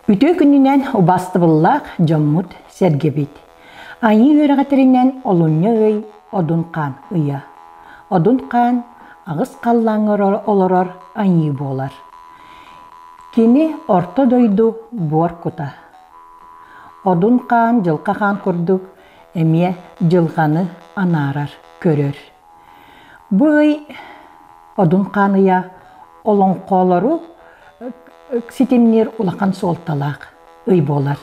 Үтүө күнүнэн убаастабыллаах дьоммут сэргэбит. Айыы үөрэҕитэринэн олунньу ый Одун хаан ыйа. Одун хаан аҕыс халлааҥҥа олорор айыы буолар. Кини орто дойду буор кута. Одун хаан дьылҕа хаан курдук эмиэ дьылҕаны анаарар, көрөр. Бу ый Одун хаан ыйа олоҥхолору ситимниир улахан суолталаах ый буолар.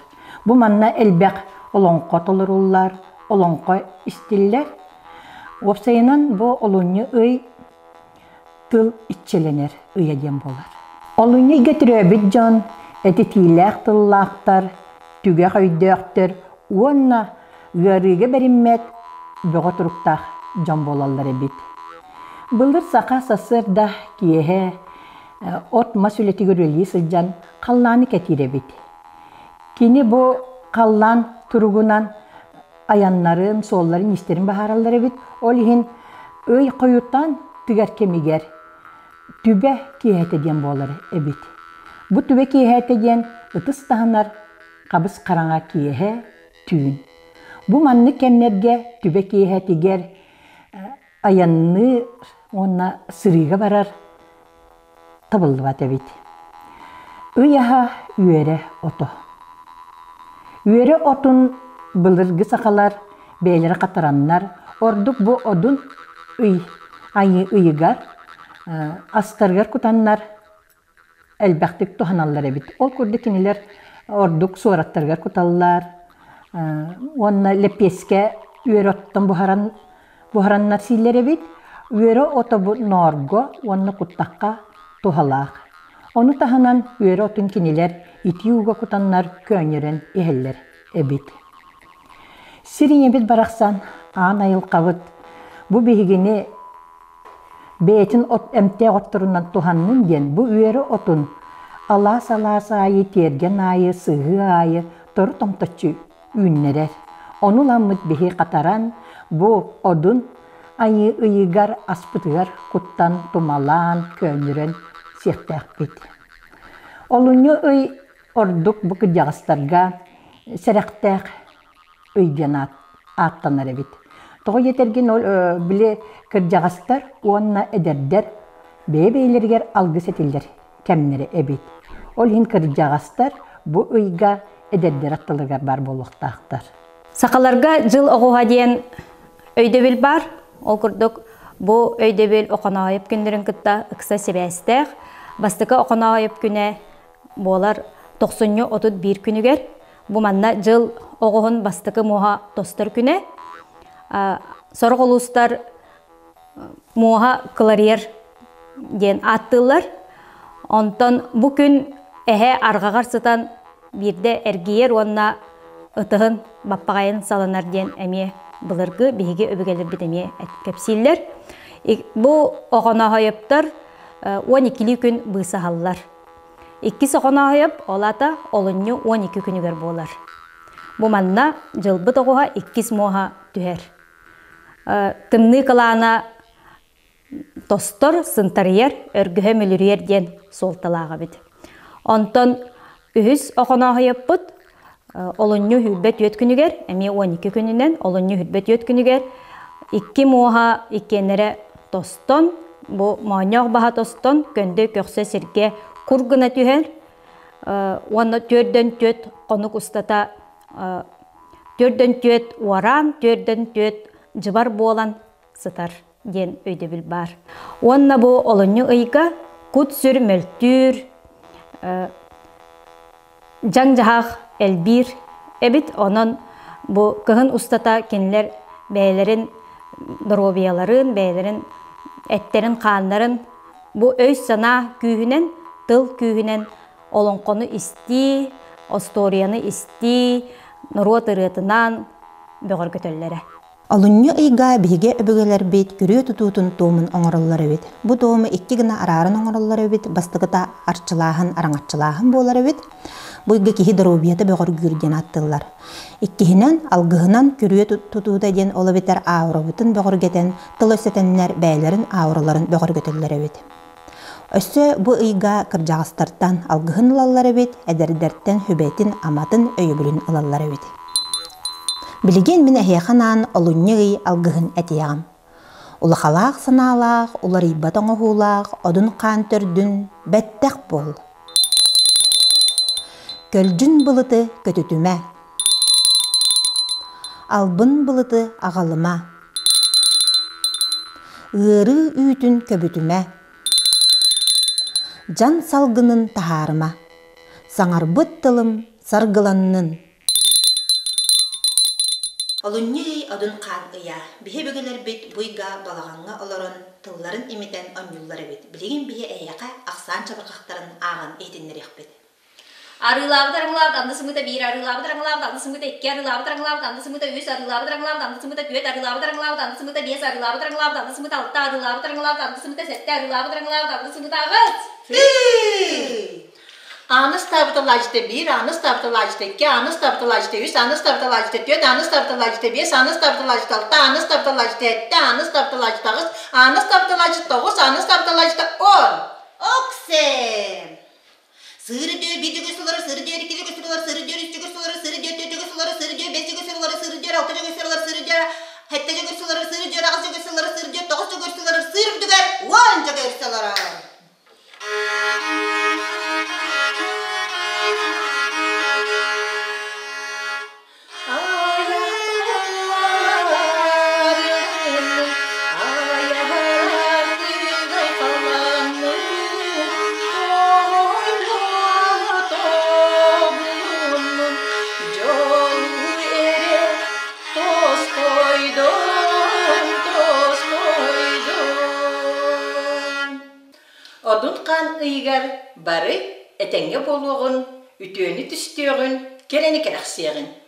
Бу манна элбэх олоҥхо толоруллар, олоҥхо истиллэр. Уопсайынан бу олунньу ый тыл иччилэнэр ыйа диэн буолар. Олунньу ыйга төрөөбүт дьон этитиилээх тыллаахтар, түгэх өйдөөхтөр уонна ыарыыга бэриммэт бөҕө туруктаах дьон буолаллар эбит. Былыр саха сарсыарда киэһэ от-мас үлэтигэр үлэлии сылдьан халлааны кэтиир эбит. Кини бу халлаан туругунан айаннарын, суолларын-иистэрин баһаараллар эбит. Ол иһин ый хойутаан тыгар кэмигэр түбэ киэһэтэ диэн буолар эбит. Бу түбэ киэһэтэ диэн ытыс таһынар хабыс хараҥа киэһэ түүн. Бу маннык кэмнэргэ түбэ киэһэтигэр айанныы уонна сырыыга барар табыллыбат эбит. Ый аһа үөрэ ото. Үөрэ отун былыргы сахалар бэйэлэрэ хатараннар, ордук бу одун ый айыы ыйыгар астарыгар кутаннар элбэхтик туһаналлар эбит. Ол курдук кинилэр ордук суораттарыгар куталлар уонна лэппиэскэ үөрэ оттон буһаран буһараннар сииллэр эбит. Үөрэ ото бу ноорго уонна куттахха туһалаах. Ону таһынан үөрэ отун кинилэр итии ууга кутаннар көөнньөрөн иһэллэр эбит. Сир ийэбит барахсан аан айылҕабыт бу биһигини Бэйэтин от эмтээх отторунан туһаннын диэн бу үөрэ отун алаас-алаас аайы, тиэргэн аайы, сыһыы аайы тору томточчу үүннэрэр. Ону ыламмыт биһи хатаран, бу одун айыы ыйыгар аспытыгар куттан, тумалаан, көөнньөрөн сиэхтээхпит. Олунньу ый ордук бу кырдьаҕастарга сэрэхтээх ый диэн ааттанар эбит. Тоҕо диэтэргин ол били кырдьаҕастар уонна эдэрдэр бэйэ-бэйэлэригэр алгыс этиллэр кэмнэрэ эбит. Ол иһин кырдьаҕастар бу ыйга эдэрдэр аттыларыгар баар буолуохтаахтар. Сахаларга дьыл оҕуһа диэн өйдөбүл баар. Ол курдук бу өйдөбүл Охоноойоп күннэрин кытта ыкса сибээстээх. Бастакы Охоноойоп күнэ буолар тохсунньу 31 күнүгэр. Бу манна дьыл оҕуһун бастакы муоһа тостор күнэ. Сорох улуустар муоһа кыларыйар диэн ааттыыллар. Онтон бу күн эһэ арҕаҕар сытан биирдэ эргийэр уонна ытыһын баппаҕайын саланар диэн эмиэ былыргы биһиги өбүгэлэрбит эмиэ кэпсииллэр. Бу оҕоноһойоптор 12 күн быысаһаллар. Иккис Охонооһойоп ол аата олунньу 12 күнүгэр буолар. Бу манна дьылбыт оҕуһа иккис муоһа түһэр. Тымныы кылаана тостор, сынтарыйар, өргөһө мүлүрүйэр диэн суолталаах эбит. Онтон үһүс Охонооһойоппут олунньу 24 күнүгэр, эмиэ 12 күнүнэн олунньу 24 күнүгэр икки муоһа иккиэннэрэ тостон, бу моонньоох баһа тостон, көндөй көхсө сиргэ кур гына түһэр уонна түөрдэн түөрт хонук устата түөрдэн түөрт уораан, түөрдэн түөрт дьыбар буолан сытар диэн өйдөбүл баар. Уонна бу олунньу ыйга кут-сүр мөлтүүр, дьаҥ-дьаһах элбиир эбит. Онон бу кыһын устата кинилэр бэйэлэрин доруобуйаларын, бэйэлэрин эттэрин-хааннарын бу өй-санаа күүһүнэн, тыл күүһүнэн олоҥхону истии, остуоруйаны истии, норуот ырыатынан бөҕөргөтөллөрө. Олунньу ыйга биһиги өбүгэлэрбит күрүө тутуутун туомун оҥороллор эбит. Бу туому икки гына арааран оҥороллор эбит. Бастакыта арчылааһын, араҥаччылааһын буолар эбит. Бу ыйга киһи доруобуйата бөҕөргүүр диэн ааттыыллар. Иккиһинэн, алгыһынан күрүө тутуута диэн ол эбэтэр аурабытын бөҕөргөтөн, тыл өссөтөннөр бэйэлэрин аураларын бөҕөргөтөллөр эбит. Өссө бу ыйга кырдьаҕастартан алгыһын ылаллар эбит, эдэрдэртэн сүбэтин-аматын, өйөбүлүн ылаллар эбит. Билигин мин эһиэхэ анаан олунньу ый алгыһын этиэҕим. Улахалаах санаалаах, уларыйбат оҥоһуулаах одун хаан төрдүн бэттэх буол. Көлдьүн былыты көтүтүмэ. Албын былыты аҕалыма. Ыарыы үүтүн көбүтүмэ. Дьан салгынын таһаарыма. Саҥарбыт тылым саргыланнын. Олунньу ый Одун хаан ыйа. Биһи өбүгэлэрбит бу ыйга балаҕаҥҥа олорон тылларын имитэн онньууллар эбит. Билигин биһи эһиэхэ ахсаан чабырҕахтарын ааҕан иһитиннэриэхпит. Арыылаабыт арыҥалаабыт анды сымыыта биир, арыылаабыт арыҥалаабыт анды сымыыта икки, арыылаабыт арыҥалаабыт анды сымыыта үс, арыылаабыт арыҥалаабыт анды сымыыта түөрт, арыылаабыт арыҥалаабыт анды сымыыта биэс, арыылаабыт арыҥалаабыт анды сымыыта алта, арыылаабыт арыҥалаабыт анды сымыыта сэттэ, арыылаабыт арыҥалаабыт анды сымыыта аҕыс. Ааныс таабыта лаажыта биир, ааныс таабыта лаажыта икки, ааныс таабыта лаажыта үс, ааныс таабыта лаажыта түөрт, ааныс таабыта лаажыта биэс, ааныс таабыта лаажыта алта, ааныс таабыта лаажыта сэттэ, ааныс таабыта лаажыта аҕыс, ааныс таабыта лаажыта тоҕус, ааныс таабыта лаажыта он. Оксем! Сыыры дөө биир дьөгүс олорор, сыыры дөө икки дьөгүс олорор, сыыры дөө үс дьөгүс олорор, сыыры дөө түөрт дьөгүс олорор, сыыры дөө бэс дьөгүс олорор, сыыры дөө алта дьөгүс олорор, сыыры дөө сэттэ дьөгүс олорор, сыыры дөө аҕыс дьөгүс олорор, сыыры дөө тоҕус дьөгүс олорор, сыыр үрдүгэр уон дьөгүс олорор. Одун хаан ыйыгар бары этэҥҥэ буолуоҕун, үтүөнү түстүөҕүн, кэрэни кэрэхсиэҕин.